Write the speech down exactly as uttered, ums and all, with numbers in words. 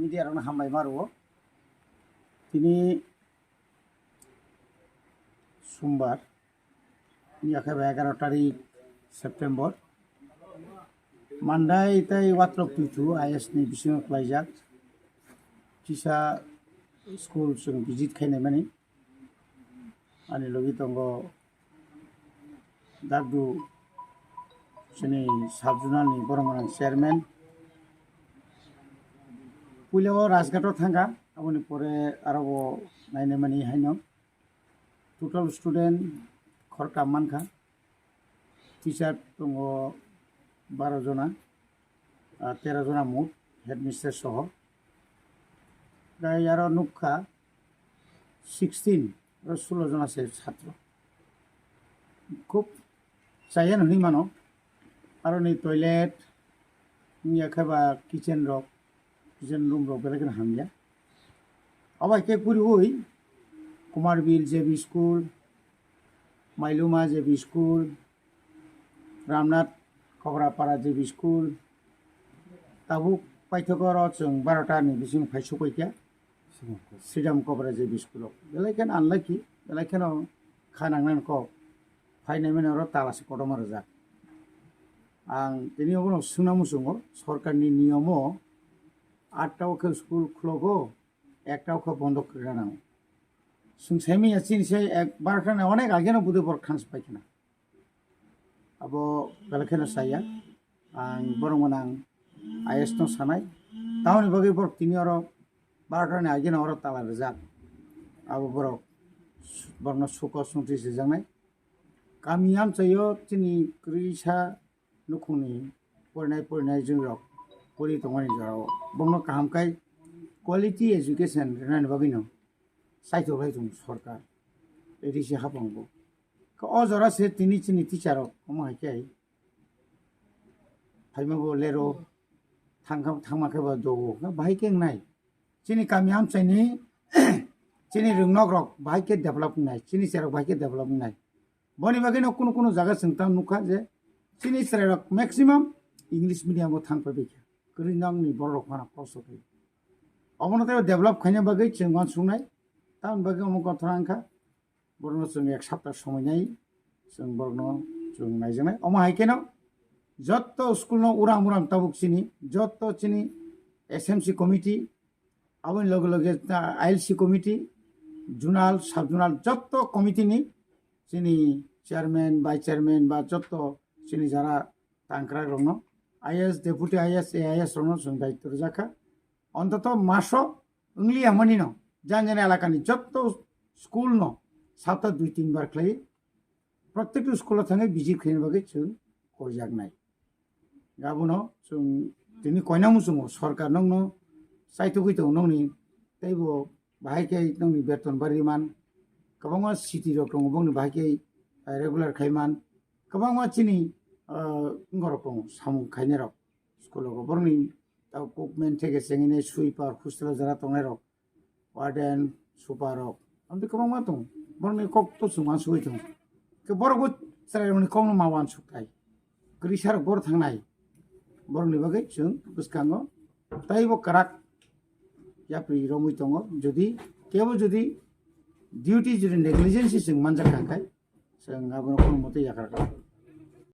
Media rokno hambai ma rwo. Tini Sumbar, yakhe ba egaro tarik September. Mandai tei Watrok Tuithu I S ni bisingo klaijak. Kisa school chwng visit khainai mani. Ani logi tongo Dagdu chini sub zonal ni borok rang chairman. Puila o Rajghat o thangkha, aboni pore aro bo nainai mani haino. Total student khorka mankha. Teacher tongo baro jona, ah, tero jona mut, headmistress soho. Gai aro nukha sixteen, aro sulo jona se chhatro. Khub chaya no hinwi mano. Aro ni toilet, wngya khe ba kitchen rok, kitchen room rok belai kheno hamya. Abo hai khe puriwi Kumarbil J B School, Mailuma J B School, Ramnath Kobrapara J B School, tabuk paithak oro chwng barota ni bising phai sukoi kha. Sridham Kobra J B School o. Belai kheno unlucky, belai kheno kha nangnani kok. Phainai mani oro tala se kotorma rwjak. Ang tini obono swngna muchungo, sorkarni niyomo atta o khe school khwlogo, ekta o khe bondo kwrwna nango. Chwng saimanya chini se ek barkha na onek ageno budui borok thansa pai khna. Abo belai kheno saya. Ang borok gwnang I S no sanai. Tamoni bagwi borok tini oro barkha ni ageno oro tala rwjak. Abo borok, borokno suko sungtwi swijaknai. Kami amchaio chini kwrwisa nukhungni porinai porinai jwng rok pori tongmani jorao bongno kaham khai quality education rwnani bagwino saithok lai tongo sorkar, A D C hapang bo. Khe o jora se tini chini teacher rok omo hai khe phaima bo lero, thangkha, thangma khe bo dogo, khe bahai khe wngnai. Chini kami amchaini chini rwngnok rok bahai khe develop wngnai, chini cherok bahai khe develop wngnai. Boni bagwino kunu kunu jaga chwng tang nukha je chini chwrairok maximum English medium o thang pai baikha. Kwrwi nangni borok rok phano kosto khe. Obono tei develop khaina bagwi chwng uansuknai. Tamoni bagwi omo kothora wngkha. Borokno chwng ek sapta somoi nai chwng borokno chwng naijaknai. Omo hai kheno jotto school no uram uram tabuk chini, jotto chini S M C committee, aboni loge loge, ah, I L C committee, zonal, sub zonal, jotto committee ni chini chairman, vice chairman ba jotto chini jara tangkrak rokno, I A S, deputy I A S, A I S rokno chwng daityo rwjak kha. Ontoto maso wngliya manino, jan jan elakani jotto school no sapta dui tin bar khlai, protekti school o thangwi visit khaina bagwi chwng koijaknai. Abono chwng tini koina muchungo sorkar nokno chaitugwi tongo nokni, teibo bahai khe nokni beton bari man, kwbangma city rok tongo bongni bahai khe regular khai man, kwbangma chini, ah, wngorok tongo samung khainai rok school o borokni tei cookman theke chengini sweeper hostel o jara tongnai rok. Warden, super rok, amtwi kwbangma tongo. Borokni kok to chwng uansugwi tongo. Khe borok bo chwrairokni kokno ma uansuk thai. Kwrwisa rok boro thangnai. Borokni bagwi chwng bwskango teibo kwrak yapri romwi tongo. Jodi kebo jodi duty jodi negligence chwng manjak kha, hwnkhe chwng abono kono mote yakar kha.